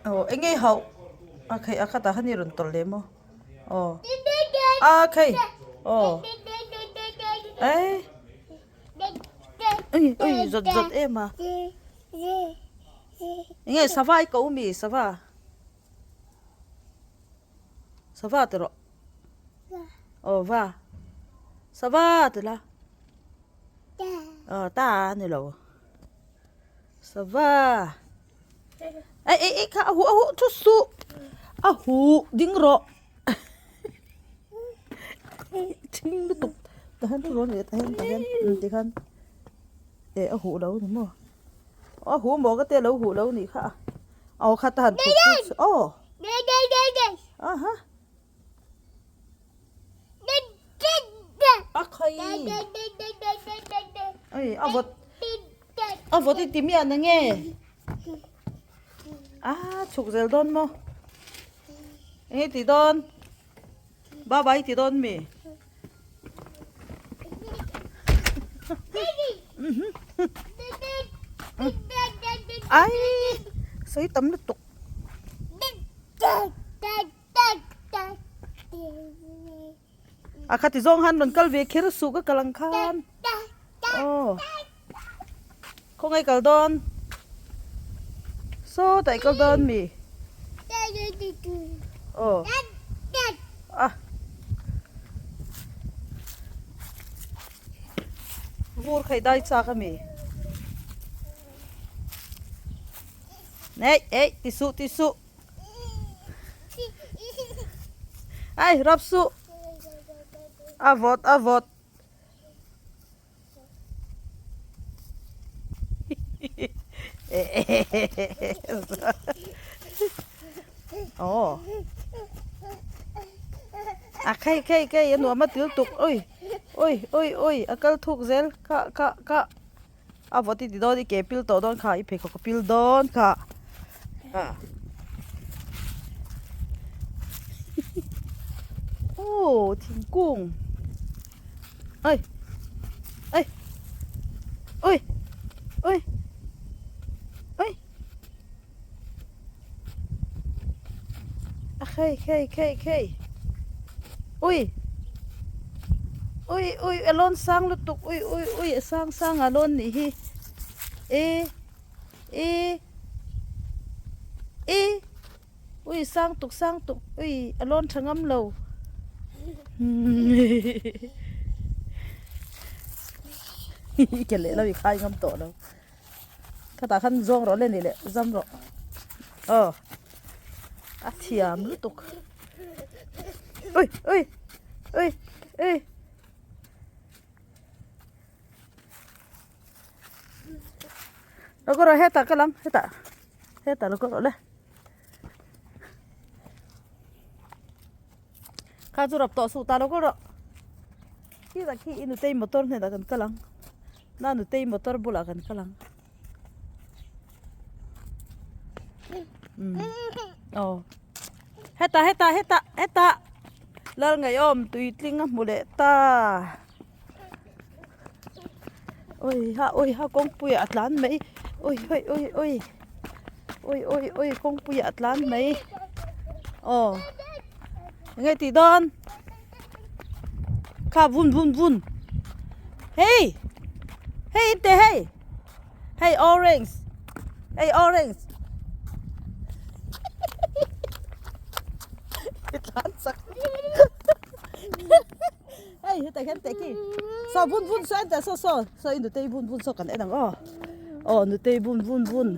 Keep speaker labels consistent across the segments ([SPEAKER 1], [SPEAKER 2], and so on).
[SPEAKER 1] Aw eng nge hauh a khei a khatah khan i rawn tawlh leh maw aw a khei aw eh ui ui zawt zawt em a eng nge sava i ko mi sava sava ti rawh aw va sava ti la aw ta a ni lo sava. Ei ei ei kha a huh a huh thu suh a huh ding rawh thing lutuk tah hian thu rawn leh tah hian tah hian tikhan eh a huh lo ni maw a huh maw ka tia lo huh lo nih kha aw kha ta han thut chu aw aha a khawi ei a vawt A vawt i ti miah na nge? A chhuk zel dawn maw? Eng i ti dawn? Baba i ti dawn mi? Ai sawi tam lutuk. A khati zawng han rawn kal ve kher suh ka kal ang khan aw khawngaih kal dawn sawtah i kal dawn mi aw a vur kha i dai chak a mi nei ei ti suh ti suh. Ai rap suh a vawt a vawt aw a khei khei khei a nuam a til tuk ui ui ui ui a kal thuk zel kha kha kha. A vawt i ti dawn i ke pil tawh dawn kha i pheikhawk a pil dawn kha aw thingkung ai ai ui ui ui a khei khei khei khei ui ui ui a lawn sang lutuk ui ui ui a sang sang a lawn nih hi e e e ui sang tuk sang tuk ui a lawn tha ngam lo i ke leh lo i khai ngam tawh lo. Khatah khan zawng rawh le ni leh zam rawh aw a thiam lutuk ui ui ui ui lo kawr rawh hetah ka lam hetah hetah lo kawr rawh le kha chu rap tawh suh ta lo kawr rawh khi khi i nutei motor hnenah kan kal ang. Na nutei motor bulah kan kal ang. Um. Oh. Heta heta heta heta. Lal ngaihawm tuitling a hmu leh ta. Ui ha ui ha kawngpui ah a tlan mai. Ui ui ui ui. Ui ui ui kawngpui ah a tlan mai. Oh. Enge tih dawn? Kha vun vun vun. Hey! Hey inte hey! Hey orange. Hey orange. Tlan sak. Hey heta hian teh khi. So vun vun so ente so so. So i nutei vun vun so kan en ang aw. Aw nutei vun vun vun.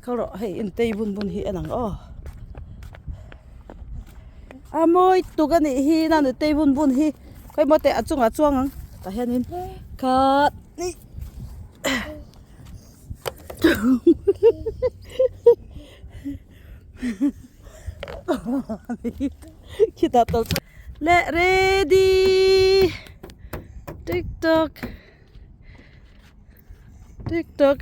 [SPEAKER 1] Kal rawh hei intei bun bun hi en ang aw a mawi tuk a nih hi na nutei bun bun hi khawi maw teh a chungah chuang ang tah hianin khat ni khitah tawlh leh ready tik tok. Tik tok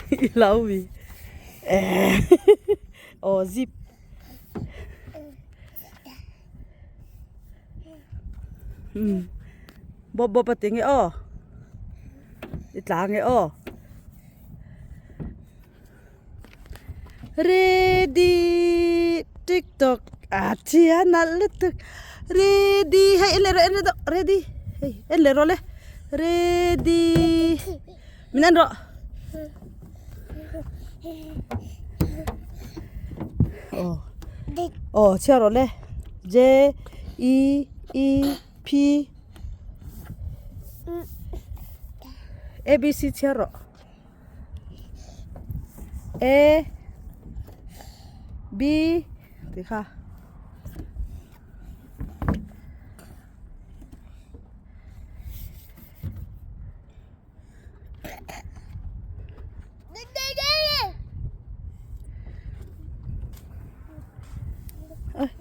[SPEAKER 1] i lo mi aw zip um bawp bawp a ti nge aw. I tla ange aw. Ready tik tok a thia nalh lutuk ready hei en leh rawh en leh rawh ready hei en leh rawh le ready min en rawh aw aw chhiar rawh le J E E P A B C chhiar rawh. A B tih kha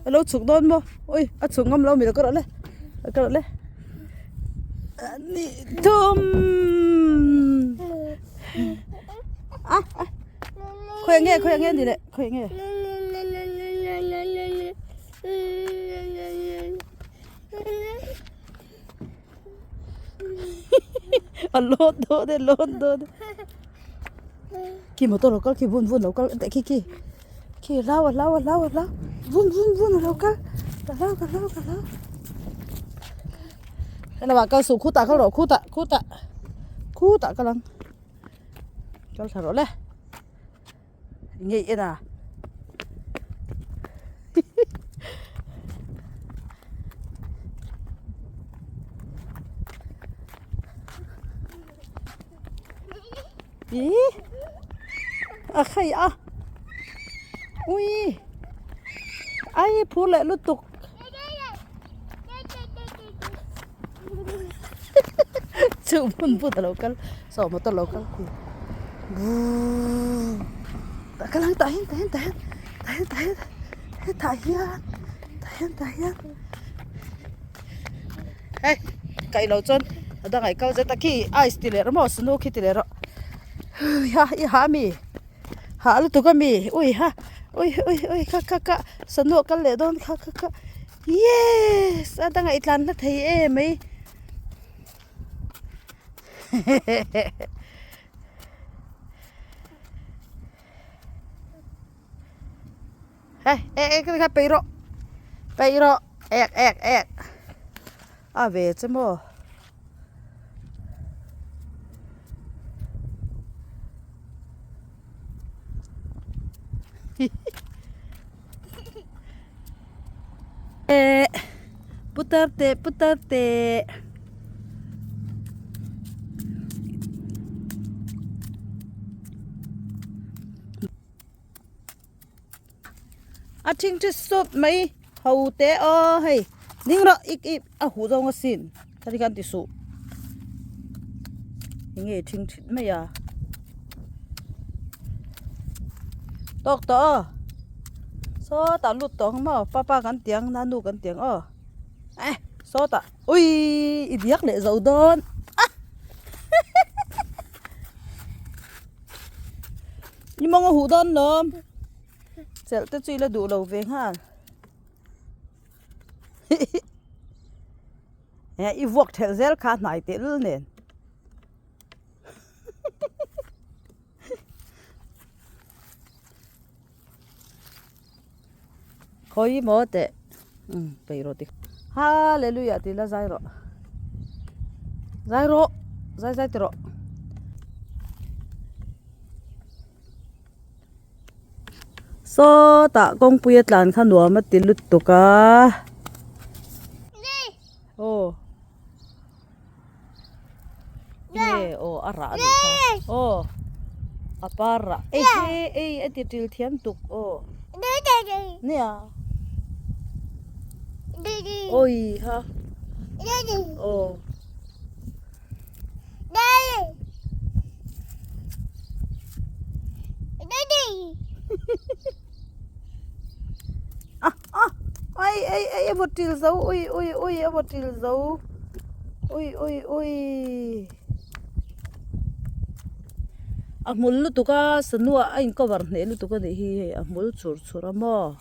[SPEAKER 1] a lo chhuk dawn maw ui a chhuk ngam lo mi lo ka rawh le ka rawh le. Ni thum a a khawi nge khawi nge ni le khawi nge a lawn dawn e lawn dawn e khi motor lo kal khi vun vun lo kal teh khi khi khi a hlau a hlau a hlau a hlau vun vun vun a lo kal ka hlau ka hlau ka hlau. Helamah kal suh khutah kal rawh khutah khutah khutah kal ang kal thla rawh le nge i en a ih a khai a ui ai phur leh lutuk. Chu hmun but a lo kal saw motor lo kal khi vuuuuuu tah kal ang tah hian tah hian tah hian tah hian tah hian hetah hian tah hian tah hian hei kaih loh chuan a dangah i kal zet a khi ice ti leh rawh maw snow khi ti leh rawh ha i ha ami. Hah lutuk a mi ui ha ui ui ui kha kha kha sanu a kal leh dawn kha kha kha yes a dangah i tlan hla thei em mai hei eh eh kha peih rawh peih rawh ek ek ek a ve che maw. Eh putar teh putar teh a thingthi sawt mai ho te aw hei ding rawh ik ip a huh zawng asin khati khan ti suh enge thingthit mai a tawk tawh aw sawtah lut tawh ang maw papa kan ti ang nanu kan ti ang aw eh sawtah ui i diak leh zo dawn ah. I mawng a huh dawn lawm chelh te chu i la duh lo ve nghal eh i vuak thelh zel kha hnai teh lul nen khawi maw teh umm peih rawh ti hallelujah tih la zai rawh zai rawh zai zai ti rawh. Sawtah kawngpui a tlan kha nuam a ti lutuk a aw nge aw a rah a nih kha aw a par rah ei he ei a ti til thiam tuk aw nia awi ha aw. Ai ai ai a vawt til zo ui ui ui a vawt til zo ui ui ui a hmul lutuk a sanuah a in cover hneh lutuk a nih hi hei a hmul chur chur a maw.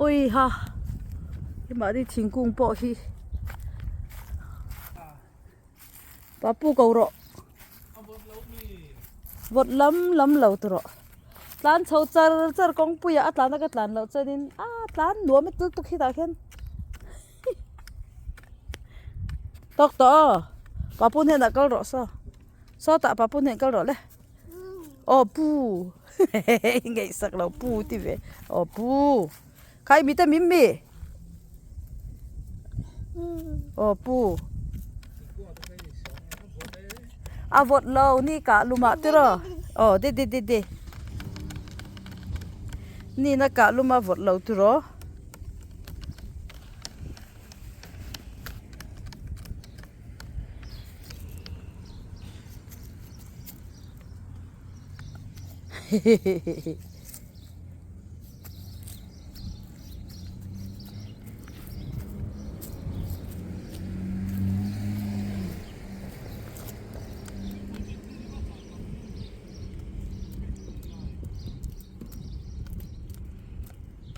[SPEAKER 1] Ui ha mahni thingkung pawh hi papu ko rawh vawt lam lam lo tur rawh tlan chho char char kawngpuiah a tlan a ka tlan loh chuanin a tlan nuam a tul tuk hi tah hian tawk tawh aw papu hnenah kal rawh saw sawtah papu hnenah kal rawh le. Aw pu i ngaihsak lo pu ti ve aw pu khai mi te min mi aw pu a vawt lo ni kah lumah tiraw aw de de de de ni na kah luma vawt lo tiraw.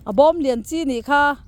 [SPEAKER 1] A bawm lian chi nih kha.